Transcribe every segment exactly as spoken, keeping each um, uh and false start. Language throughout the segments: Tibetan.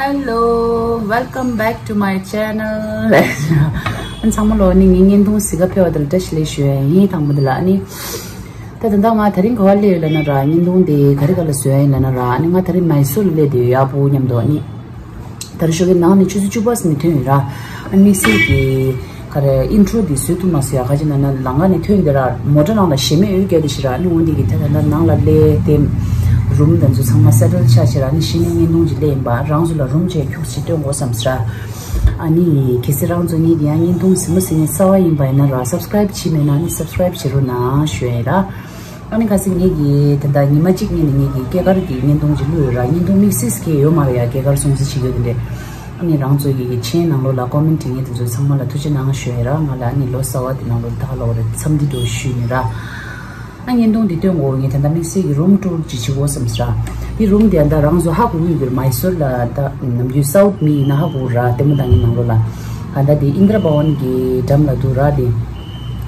Hello, welcome back to my channel. ཨ་ཚང་མ་ལོ་ནི་ངའི་བརྙན་ཐུང་གཟིགས་ག་ཕེབས་པ་དེ་ལ་བཀྲ་ཤིས་བདེ་ལེགས་ཞུ་ཡ་ཡིན། དང་པོ་དེ་ལ་ཨ་ནི། ད་ད་ལྟ་ང་དེ་རིང་ག་བ་སླེབས་ཡོད་ལབ་ན་ར། བརྙན་ཐུང་དེ་ག་རེ་ག་ལ་བཟོ་ཡ་ཡིན་ལབ་ན་ར། ཨ་ནི་ང་དེ་རིང་མའི་སོར་ལ་སླེབས་བསྡད་ཡོད་ཡ། བུ་མཉམ་དུ། ཨ་ནི་ད་རེས་ཞོགས་ཀའི་ནང་ནས་ཆུ་ཚོད་བཅུ་པ་ཙམ་ནས་ཐོན་ཡོད་ར། ཨ་ནི་དམིགས་བསལ་གྱི་ག་རེ་ཨིན་ཊྲོ་འདི་བཟོ་ཐུབ་མ་སོང་ཡ། ག་ཅི་ལབ་ན་ལམ་ཁ་ནས་ཐོན་དེ་ར། མོ་ཊ་ནང་ལ་ཞེ་མེད་འོད་རྒྱག་དེ་ཞིག་ར། ཨ་ནི་འོ་འདི་གི་ད་ད་ལྟ་ནང་ལ་སླེབས་ཏེ་རུམ་དང་ཚོ་ཚང་མ་སེ་ཊལ་ཆགས་བྱས་ར། ཨ་ནི་གཞི་ནས་བརྙན་ཐུང་ཅིག་སླེབས་ཡིན་པ། རང་ཚོ་ལ་རུམ་ཅིག་ཁྱུག་ཅིག་སྟོན་དགོས་བསམ་སོང་ར། ཨ་ནི་གལ་སྲིད་རང་ཚོ་ངའི་དེ་ཡང་བརྙན་ཐུང་གཟིགས་མ་གཟིགས་ནས་གསར་པ་ཡིན་པ་ཡིན་ན་ར། སབ་སི་ཀ་རའིབ་བྱས་མེད་ན་ཨ་ནི་སབ་སི་ཀ་རའིབ་བྱེད་རོགས་གནང་ཞུ་ཡ་ཡིན་ར། ཨ་ནི་ཁ་སང་ངེད་ཀྱིས་ད་ལྟ་ཉི་མ་གཅིག་སྔོན་ནས་ངེད་ཀྱིས་སྐྱེས་སྐར་གྱི་བརྙན་ཐུང་ཅིག་བླུགས་ཡོད་ར། བརྙན་ཐུང་དམིགས་བསལ་གྱི་ཡོད་མ་རེད་ཡ། སྐྱེས་སྐར་སྲུང་བརྩི་བྱེད་ཡོད་དེ་འདྲས། ཨ་ནི་རང་ཚོ་ཡི་གི་མཆན་ནང་ལོགས་ལ་ཀོ་མེན་ཊི་བྲིས་མཁན་དེ་ཚོ་ཚང་མ་ལ་ཐུགས་རྗེ་གནང་ཞུ་ཡ་ར། ང་ལ་ཨ་ནི་ལོ་གསར་པ་དེ་ནང་ལོགས་ད་ལོ་རེ་འཚམས་འདྲི་འདྲ་ཞུས་ནས་ར། ཨ་བརྙན་ཐུང་འདི་སྟོན་དགོས། ངས་ད་ལྟ་དམིགས་བསལ་གྱི་རུམ་ཊུར་ཅིག་བྱེད་དགོས་བསམ་སོང་ར། འདི་རུམ་དེ་ད་རང་ཚོ་ཧ་གོ་གི་ཡོད་ཀྱི་རེད། མའི་སོར་ལ་ད་ནམ་རྒྱུན་སའུཐ་མི་ཡིན་ན་ཧ་གོ་ར། ལྟད་མོ་ལྟ་མཁན་ནང་ལོགས་ལ། ད་ལྟ་དེ་ཨིན་དྲ་བྷ་ཝན་གྱི་འགྲམ་ལ་འདུག་ར། དེ་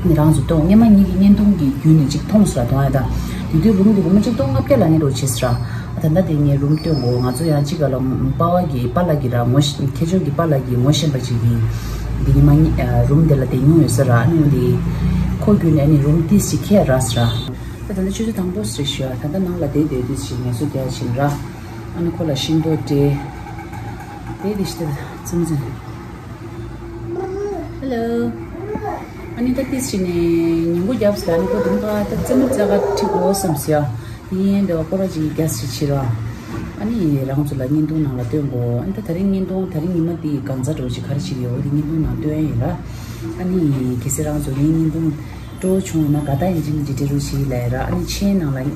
ནི་རང་ཚོ་མཐོང་། སྔོན་མ་ངེད་ཀྱི་བརྙན་ཐུང་གི་བརྒྱུད་ནས་ཅིག་མཐོང་སོང་ར། མཐོང་ཡ། ད་དེ་དུས་རུམ་དེ་སྒོར་མོ་གཅིག་སྟོང་ལྔ་བརྒྱ་ལ་ཉེ་རུ་བྱས་སོང་ར། ད་ལྟ་དེ་ངས་རུམ་སྟོན་དགོས། ང་ཚོ་ཡང་གཅིག་ག་ལ་པ་ཕ་གི་པཱ་ལགས་ཀྱིས་ར་ངོ་ཤེས། ཁྱེད་ཚོ་གི་པཱ་ལགས་ཀྱིས་ངོ་ཤེས་པ་ཅིག་གིས་འདི་ཉི་མ་གཉིས་ཨ་རུམ་དེ་ལ་བསྡད་མྱོང་ཡོད་ས་ར། ཨ་ནི་འདི་ཁོ་བརྒྱུད་ནས་ཨ་ནི་རུམ་ཏོག་ཙམ་ཁྱེར་རག་སོང་ར། ད་ད་ལྟ་ཆུ་ཚོད་དང་པོ་རེད་ཞུ་ཡ། ད་ལྟ་ནང་ལ་བསྡད་བསྡད་དུས་ཅིག་ངལ་གསོ་རྒྱག་ཕྱིན་ར། ཨ་ནི་ཁོ་ལ་ཤིང་ཏོག་སྤྲད། དེ་དེ་ཤི་ད་ཙམ་ཙམ། ཧེ་ལོ། ཨ་ནི་ད་ཏོག་ཙམ་ནས་ཉིན་གུང་རྒྱབ་ཟེར། ཨ་ནི་ཁོ་དེ་ནི་ད་རྩེད་མོ་རྩེ་ག་ཁྲིད་དགོས་བསམ་ཟེར་ཡ། དེ་ཡིན་དེ་བ་སྐོར་ར་ཅིག་རྒྱག་ཟེར་ཕྱིར་ར། ཨ་ནི་རང་ཚོ་ལ་བརྙན་ཐུང་ནང་ལ་སྟོན་དགོས། ཨ་ནི་ད་དེ་རིང་བརྙན་ཐུང་དེ་རིང་ཉི་མ་དེའི་གང་ཟག་འདྲ་བོ་ཅིག་ག་རེ་བྱེད་ཀྱི་ཡོད་དེ་བརྙན་ཐུང་ནང་སྟོན་ཡ་ཡིན་ར། ཨ་ནི་གལ་སྲིད་རང་ཚོ་ངའི་བརྙན་ཐུང་སྤྲོ་བོ་བྱུང་ཡོད་ན་དགའ་རྟགས་ཡིན་གཅིག་མིན་གཅིག་སྤྲད་རོགས་བྱེད་ལབ་ཡ་ར། ཨ་ནི་མཆན་ནང་ལ་ཨ་ནི་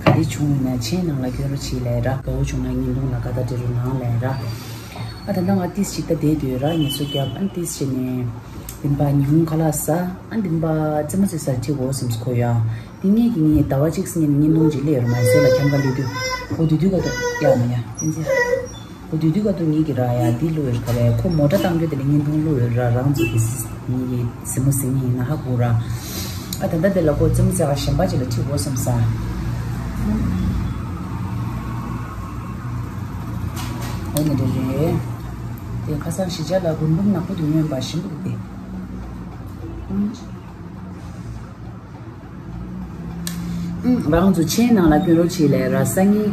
ག་རེ་བྱུང་ཡོད་ན་མཆན་ནང་ལ་སྐྱོན་རོགས་བྱེད་ལབ་ཡ་ར། དགའ་བོ་བྱུང་ན་བརྙན་ཐུང་ལ་དགའ་རྟགས་སྤྲད་རོགས་གནང་ལབ་ཡ་ར། ཨ་ད་ལྟ་ང་ཏོག་ཙམ་ཅིག་ད་བསྡད་དུས་ར་ངལ་གསོ་རྒྱབ། ཨ་ནི་ཏོག་ཙམ་ནས་འདི་པ་ཉི་ཧོང་ཁ་ལག་ཟ། ཨ་འདི་པ་རྩེད་མོ་རྩེ་སར་ཁྲིད་དགོས་བསམ་སོང་ཁོ་ཡ། དེ་ངེད་ཀྱི་ངས་ཟླ་བ་གཅིག་སྔོན་ནས་བརྙན་ཐུང་ཅིག་སླེབས་ཡོད་རེད། མའི་སོར་ལ་འཁྱམ་ག་སླེབས་དུས་འོ་དེ་དུས་ག་དུས་ཡ་མ་ཡ་བསྟན་འཛིན། འོ་དེ་དུས་ག་དུས་ངེད་ཀྱི་ར་ཡ་འདི་བླུགས་ཡོད་ག་རེ། ཁོ་མོ་ཊ་བཏང་རྒྱུ་དེ་ལ་བརྙན་ཐུང་བླུགས་ཡོད་ར། རང་ཚོ་གི་ངེད་ཀྱི་རྩེད་མོ་རྩེ་མཁན་ཡིན་ན་ཧ་གོ་ར། ཨ་ད་ལྟ་དེ་ལ་ཁོ་རྩེད་མོ་རྩེ་ག་གཞན་པ་ཅིག་ལ་ཁྲིད་དགོས་བསམ་ས། འོ་ནི་རེད་རེད། དེ་ཁ་སང་གཞིས་ཆགས་ལ་རྒུན་འབུམ་ནག་པོ་དེ་ཉོས་པ་ཞིམ་པོ་འདུག་སྟེ། ཨུམ། ཨུམ། རང་ཚོ་མཆན་ནང་ལ་སྐྱོན་རོགས་བྱེད་ལབ་ར། སང་ཉིན་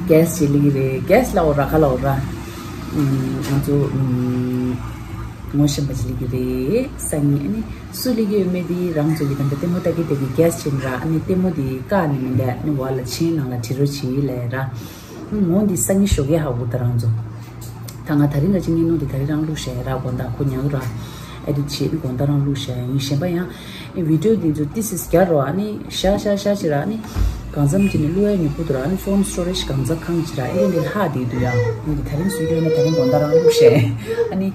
གྷེ་སི་ཊི་ཅིག་སླེབས་ཀྱི་རེད། གྷེ་སི་ཊི་ལབ་འོ་ར་ག་ལབ་འོ་ར། ཨུམ། ང་ཚོ་ཨུམ། ངོ་ཤེས་པ་ཅིག་སླེབས་ཀྱི་རེད། སང་ཉིན་ཨ་ནི་སུ་སླེབས་ཀྱི་ཡོད་མེད་དེ་རང་ཚོ་གི་ད་ལྟ་ལྟད་མོ་ལྟ་གི་ལྟ་གི་གྷེ་སི་ཊི་ཡིན་ར། ཨ་ནི་ལྟད་མོ་དེ་བཀག་ནས་མི་འདུག་ཨ་ནི་འོག་ལ་མཆན་ནང་ལ་བྲིས་རོགས་བྱེད་ལབ་ར། ངོ་འདི་སང་ཉིན་ཞོགས་ཀས་ཧ་གོ། ད་རང་ཚོ་ད་ང་དེ་རིང་ག་ཅིག་བརྙན་ཐུང་འདི་དེ་རིང་རང་བླུགས་བཞག་ཡ་ར། དགོང་དག་ཁོ་ཉལ་ར་ཨེ་ཌིཊ་བྱེད་ནི་དགོང་དག་རང་བླུགས་བཞག་ཡ་ཡིན། གཞན་པ་ཡང་ཨེ་བི་ཌིའོ་འདི་ཚོ་ཏོག་ཙམ་རྒྱག་རོགས། ཨ་ནི་ཤག་ཤག་ཤག་བྱེད་ར། ཨ་ནི་གང་འཚམ་བྱས་ནས་བླུགས་ཡ་ཉོབ་པོ་འདུག་ར། ཨ་ནི་ཕོན་སི་ཊོ་རེཇ་གང་ཚ་གང་བྱེད་ར། ཨེ་རེ་འདི་ལྷག་བསྡད་འདུག་ཡ། ངས་འདི་དེ་རིང་བཟོས་ཡོད་ན་དེ་རིང་དགོང་དག་རང་བླུགས་བཞག་ཨ་ནི་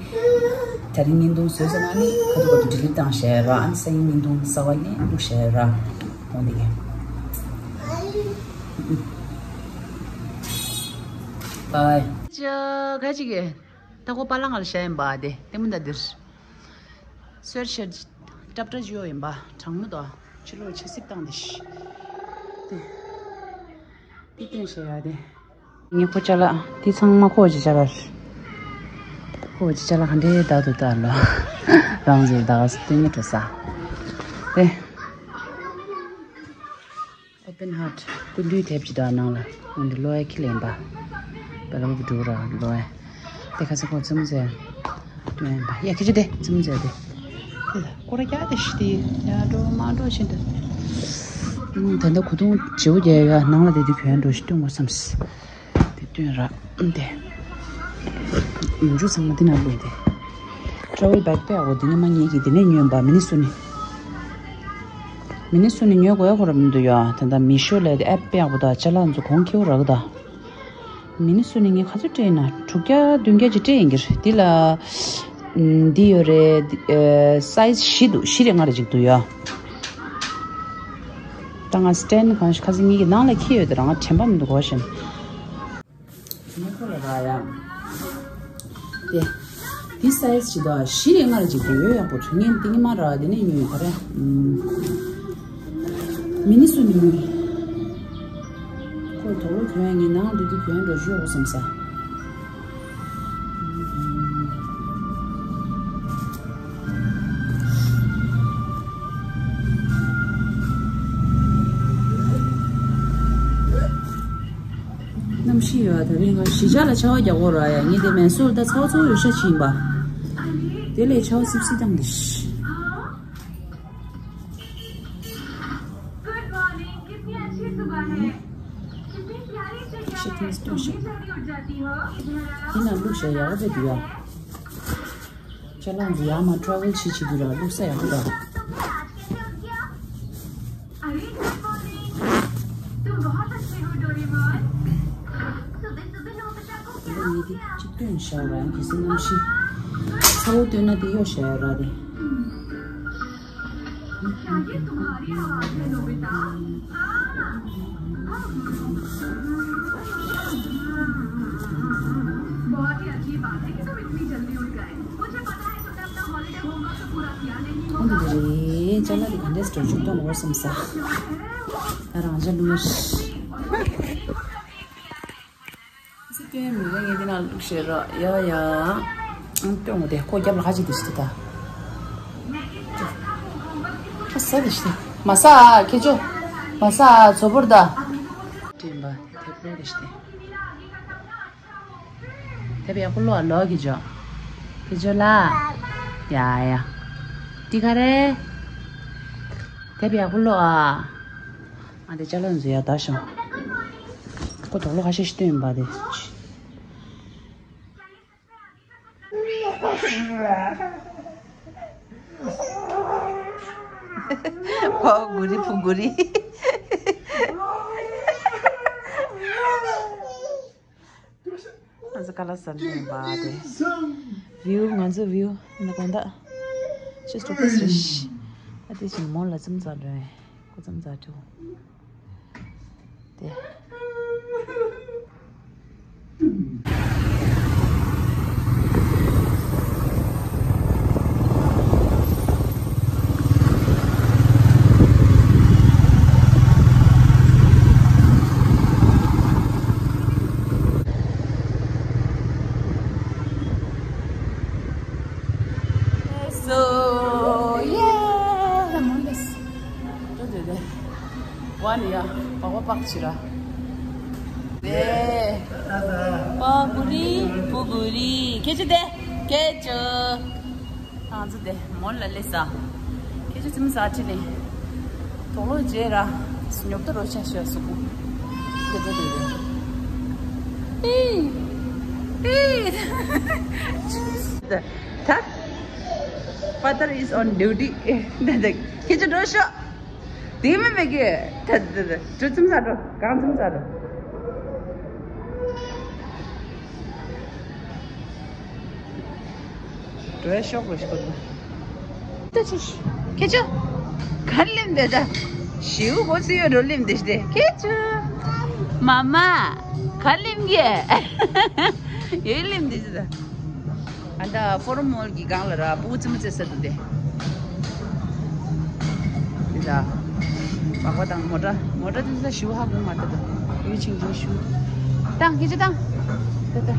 དེ་རིང་བརྙན་ཐུང་བཟོས་ཚར་ན་ཨ་ནི་ཁ་ཐུག་ཁ་ཐུག་ཌི་ལིཊ་བཏང་བཞག་ར། ཨ་ནི་སང་ཉིན་བརྙན་ཐུང་གསར་པ་ནས་བླུགས་བཞག་ར། འོ་འདི་གས། པའི། ཅ་ག་ཅིག་གི་ད་ཁོ་པ་ལང་ང་ལ་བཞག་ཡིན་པ། དེ་ལྟད་མོ་ད་འདིར་སོར་ཆེར་ཏྲབ་ཏྲ་ཅིག་ཡོད་ཡིན་པ། གྲང་མོ་དོ། ཕྱི་ལོགས་ཆ་སྲིབ་བཏང་དེ་ཤི། དེ་དེ་སྟོན་བྱས་ཡ་དེ། ངས་ཁོ་ཅ་ལག་དེ་ཚང་མ་ཁོ་གི་ཅ་ལག་རེད། ཁོ་གི་ཅ་ལག་ག་འདྲའི་བདག་ཏུ་བལྟ་ལོ། རང་ཚོའི་བདག་སྟོན་ཉེ་འགྲོ་ས། དེ། ཨོ་པན་ཧར་ཊི། སྐུ་མདུན་དེབ་ཀྱི་དག་ནང་ལ་འོན་ཏེ་ལོ་ཡ་ཁྱི་ལེན་པ། བ་ལང་བུ་འགྲོ་ར་ལོ་ཡ། དེ་ཁ་ས་ཁོ་ཙམ་ཟེར། དུ་ཡན་པ་ཡ་ཁྱི་ཅི་དེ་ཙམ་ཟེར་དེ། དེ་ལ་སྐོར་རྒྱག་དེ་ཤི་དེ་ཡ་འགྲོ་མ་འགྲོ་ཤིན་ཏུ། ད་ལྟ་གོ་ཐུང་བྱེའུ་རྒྱལ་ཡ་ནང་ལ་དེ་དུས་གྱོན་འགྲོ་ཤི་སྟོན་དགོས་བསམ། དེ་སྟོན་ར་དེ། མཇུག་ཚང་མ་དེ་ན་ལོས་དེ། ཊ་རེ་ཝལ་བེག་པེག་འོ་དེ་ནི་མ་ངེད་ཀྱི་དེ་ནས་ཉོས་པ། མི་ནི་སུ་ནི། མི་ནི་སུ་ནི་ཉོས་དགོས་ཡ་ཁོ་ར་མི་འདུག་ཡ། ད་ལྟ་མི་ཤོ་ལས་དེ་ཨེབ་པེག་པོ་ད་ཅ་ལག་ཚོ་གོང་ཁེ་བོ་རག་ད། མི་ནི་སུ་ནི་ངས་ག་ཚོད་སྤྲད་ཡིན་ན་དྲུག་བརྒྱ་བདུན་བརྒྱ་ཅིག་སྤྲད་ཡིན་གྱི་རེད། འདི་ལ་འདི་ཡོད་རེད། སའི་ཛི་བཞི་འདུག་བཞི་རེ་ལྔ་རེ་ཅིག་འདུག་ཡ། ད་ང་སི་ཊེན་གང་ཞིག་ཁ་སང་ངེད་ཀྱི་ནང་ལ་འཁྱེར་ཡོད་དེ་རང་དྲན་པ་མི་འདུག་གོ་ཤེམ། ངས་ཁོ་ལ་རག་ཡ། དེ། འདི་སའི་ཛི་ཅིག་འདུག་ཨ། བཞི་རེ་ལྔ་རེ་ཅིག་འདུག་ཡོད་ཡག་པོ་འདུག་ངས་འདི་ཉི་མ་རག་དེ་ནས་ཉོས་ག་རེ། ཨམ། མི་ནི་སུ་ནི་ཉོས། ཁོས་དོག་ལོ་གྱོན་ཡ་ངས་ནང་འདི་དུས་གྱོན་འགྲོ་ཞུ་འོ་བསམ་ས། ཅི་ཡོད། ད་རིང་ང་གཞིས་ཆགས་ལ་ཆར་པ་རྒྱག་དགོས་ར་ཡ། ངས་དེ་མེ་སོར་ད་ཚ་བ་ཚ་བོ་ཡོད་ཤ་ཕྱིན་པ། དེ་ལས་ཆར་པ་སིབ་སིབ་བཏང་དེ་ཤི། ཤི་ཐིང་སྟོན་ཤ། དེ་ན་བླུགས་ཤ་ཡག་པོ་འདུག་ཡ། ཅ་ལག་འདི་ཡར་མར་ཊ་རེ་ཝལ་བྱེད་བྱེད་དུས་ར་བླུགས་ས་ཡག་པོ་འདུག་ད་ནི་འདི་གཅིག་བཏོན་བཞག་ར། གལ་སྲིད་གནམ་གཤིས་ཚ་བོ་བཏོན་ན་དེ་གཡོ་བཞག་ཡ་ར་དེ། ཨ་འདི་རེད། ཅ་ལག་འདི་ག་འདྲས་སྒྲོལ་ཆུང་གཏོང་དགོས་བསམ་ས། ང་རང་ཅག་ལུས། སི་ཀེ་མི་རེ་ངས་འདི་ན་བླུགས་བཞག་ར་ཡ་ཡ། ཨང་སྟོན་དེ་ཁོ་རྒྱབ་ལ་ཁ་ཅིག་དེ་ཤི་ད། ཨ་ས་དེ་ཤི་ད། མ་ས་ཁྱེད་ཚོ། མ་ས་ཚོ་བོར་ད། དྲན་པ་དེ་ཕོ་དེ་ཤི་ད། དེབ་ཡག་པོ་ཀློག་ཨ་ལོ་གི་ཇོ། གི་ཇོ་ལ། ཡ་ཡ། ཏི་ག་རེ། དེབ་ཡག་པོ་ཀློག་ཨ། ཨ་དེ་ཅ་ལག་འཛུལ་ཡ་ད་ཤོང་། ཁོ་དོག་ལོ་ཁ་ཤས་ཤིག་སྟོན་པ་དེ། ཕོ་གུ་རི་ཕུ་གུ་རི། ང་ཚོ་ཀ་ལ་ས་འདྲེན་པ་དེ། བིའུ་ང་ཚོ་བིའུ་ནི་དགོང་དག་ཤེས་སྤྲོ་པོ་སི་ཤི། ཨ་དེ་བཞིན་མོ་ལ་ཙམ་ཙ་འགྲོ་ཡིན། ཁོ་ཙམ་ཙ་འགྲོ། དེ། So, yeah, I'm on this. ཝ་ནི་ཡ། པགས་པ་པག་ཕྱི་ར། དེ། པ་གུ་རི། པུ་གུ་རི། ཁྱེད་ཚོ་དེ། ཁྱེད་ཚོ། ང་ཚོ་དེ་མོ་ལ་ལས་ས། ཁྱེད་ཚོ་ཙིམ་ཟ་ཅི་ནི། དོག་ལོ་རྗེས་ར། ཉོབ་ཏོ་རོ་ཆ་ཤ་སུ་གུ། དེ་དེ་དེ་དེ། ཨི། ཨི། ད། Father is on duty. དེ་དེ། ཁྱེད་ཚོ་འགྲོ་ཤོག་དེ་མི་མེད་གི། ད་ད་ད་ད། གྲུ་ཙམ་ས་འགྲོ། གང་ཙམ་ས་འགྲོ། འགྲོ་ཡ་ཤོག་རོ་ཤོག་ད་ཅི་ཤི། ཁྱེད་ཚོ། གར་ལེམ་དེ་ད། ཞིའུ་གོ་ཚུ་ཡོད་འགྲོ་ལེམ་དེ་ཤི་དེ། ཁྱེད་ཚོ། མ་མ། གར་ལེམ་གི། ཡོད་ལེམ་དེ་ཤི་ད། ཨ་ད་ཕོ་རོམ་མོལ་གྱི་སྒང་ལ་ར་སྤུ་གུ་རྩེད་མོ་རྩེ་ས་འདུག་སྟེ། འདི་ད། སྦག་སྦག་དང་མོ་ཊ། མོ་ཊ་དེ་ཚོ་ཞུ་ཧ་གོ་མ་ཐུབ་འདུག་ཡུལ་ཆིང་ཆིང་ཞུ། བཏང་། སྐད་ཆ་བཏང་། ད་ད།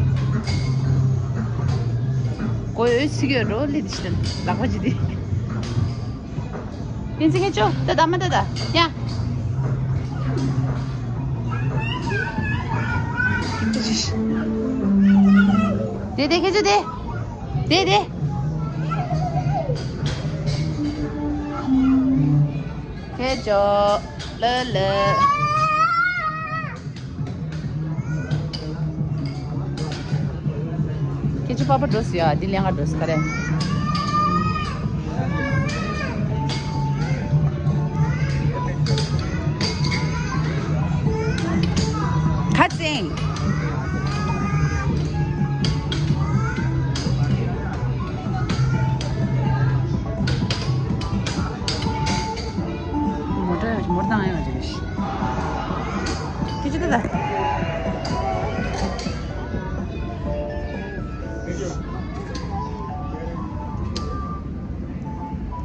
གོ་ཡོད་ཚིག་ཡོད་འགྲོ་ལི་དི་ཤི་དང་ལག་པ་ཅི་དེ། ཡིན་ཚིག་ངེད་ཅོ། ད་ད་མ་ད་ད། ཡ། དེ་དེ་ཁྱེད་ཚོ་དེ། དེ་དེ། ཁྱེད་ཅོ། ལ་ལ། ཁྱེད་ཚོ་པ་པ་འགྲོ་སི་ཡ། འདི་ལེན་ག་འགྲོ་སི་ག་རེ། ཁ་སེང་། མོ་ཊ་མོ་ཊ་བཏང་ཡོང་ཅིག་ཁྱེད་ཅི་ད་ད།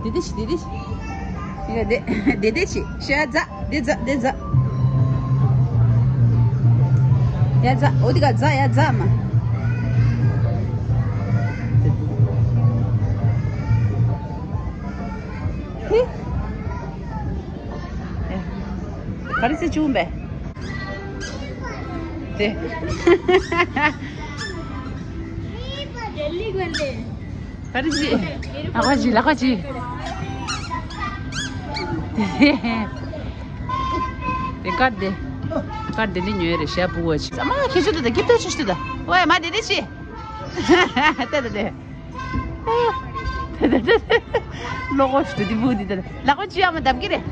དེ་དེ་ཤི་དེ་དེ་ཤི། དེ་དེ་དེ་དེ་ཤི། ཤ་ཛ་དེ་ཛ་དེ་ཛ། ཡ་ཛ། འོ་དེ་ག་ཛ་ཡ་ཛ་མ། ཧི། ག་རེ་སེ་བྱུང་བས། དེ། ག་རེ་བྱེད། ལག་པ་བྱེད། ལག་པ་བྱེད། དེ་དཀར་དེ། དཀར་དེ་འདི་ཉོས་རེད་ཤག་བུ་བ་ཆེ། ཨ་མ་ཁྱེད་ཆོ་དེ་དེ་སྐྱིད་ཏོ་ཆུ་ཆུ་དེ། ཝེ་མ་དེ་དེ་ཆེ། དེ་དེ་དེ། ལོ་གོ་ཤུ་དེ་བུ་དེ་དེ། ལག་པ་བྱེད། ཨ་མ་བརྡབ་ཀྱི་རེད།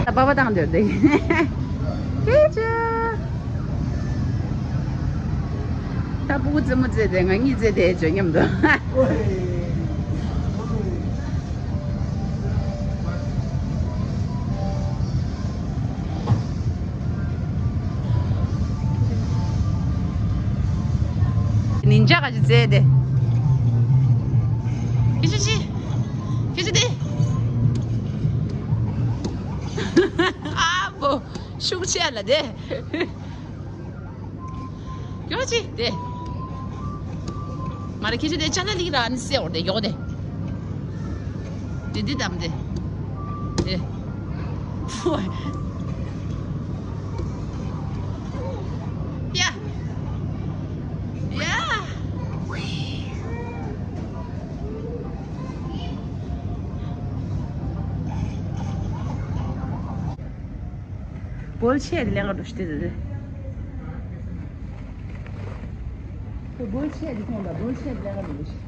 ད་པ་པ་བཏང་འདོད་དེ། ཧེ་ཅོ། ད་ཕྲུ་གུ་རྩེད་མོ་རྩེ་དེ་ང་གཉིས་རྩེ་དེ་བྱོས་མཉམ་དུ། ཉིན་ཞག་ག་ཅིག་རྩེ་དེ། ཁྱེད་ཆོ་ཤི། ཁྱེད་ཆོ་དེ། ཨ་བོ། ཤུགས་ཆེ་ལ་དེ། ཡོ་ཅི་དེ། མ་རེད་ཁྱེད་ཆོ་དེ་ཅ་ན་ལི་ར་ནི་སེ་འོར་དེ་ཡོག་དེ། དེ་དེ་དམ་དེ། དེ། ཕུ། ཡ། ཡ། བོལ་ཆེ་དེ་ལེན་ག་འགྲོ་ཤི་དེ་དེ། བོལ་ཆེ་དེ་མཐོང་ད་བོལ་ཆེ་དེ་ལེན་ག་འགྲོ་ཤི།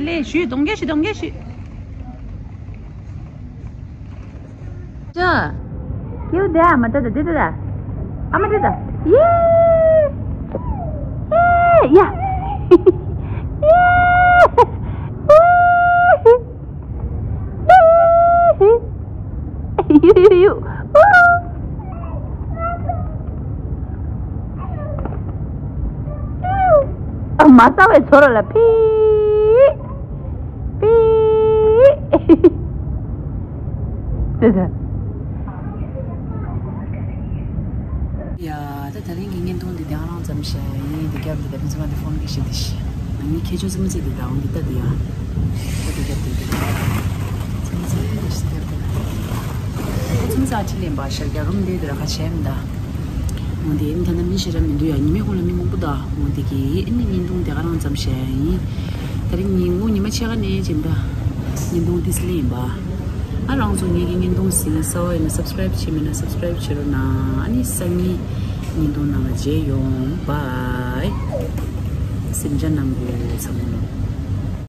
ལེ་ཞུས་གདོང་རྒྱ་ཞུས་གདོང་རྒྱ་ཞུས། ཅོ། ཀེའུ་དེ་ཨ་མ་ཏ་ཏ་དེ་ཏ་ཏ། ཨ་མ་ཏ་ཏ། ཡེ། ཡེ་ཡ། ཡེ། ཡེ། ཡུ་ཡུ་ཡུ། ཨ་མ་ས་བའི་ཚོར་ལ་ཕི། པི། དེ་དེ། ཡ། ད་ད་རིང་གི་བརྙན་ཐུང་འདི་དེ་ག་རང་ཙམ་བཤད་ཡིན། དེ་རྒྱབ་ལ་ད་ཕུན་ཚོགས་ལགས་འདི་ཕོན་གྱི་བཤད་དེ་ཤི། ང་ནི་ཁྱེད་ཆོ་ཙི་མི་ཙི་དེ་ད་འོང་འདི་ལྟ་དེ་ཡ། ད་དེ་རྒྱབ་དེ་དེ། ཙི་མི་ཙི་དེ་ཤི་རྒྱབ་དེ། ད་ཙི་མི་ཙི་ཨ་ཁྲི་ལེན་པ་ཤར་རྒྱ་རུམ་དེ་དེ་ར་ཁ་ཆེ་མི་ད། འོ་དེ་ཨ་ནི་ད་ནི་མི་ཤེས་ར་མི་འདུག་ཡ། ཉི་མའི་གོང་ལ་མི་མང་པོ་ད། འོ་དེ་གི་ཨ་ནི་བརྙན་ཐུང་དེ་ག་རང་ཙམ་བཤད་ཡིན། ད་རིང་ཉིན་དགུང་ཉི་མ་ཕྱེད་ཀ་ནས་ཇི་འདྲ་བརྙན་ཐུང་ཏིས་ལེན་ཡིན་པ། ཨ་རང་ཚོ་ངེད་ཀྱི་བརྙན་ཐུང་གཟིགས་ས་བ་ཡིན་ན་སབ་སི་ཀ་རེབ་བྱས་མེད་ན་སབ་སི་ཀ་རེབ་བྱེད་རོགས་གནང་། ཨ་ནི་སང་ཉིན་བརྙན་ཐུང་ནང་ལ་མཇལ་ཡོང་། བའི། སེམས་ཅན་ནང་གི་ཚང་མ།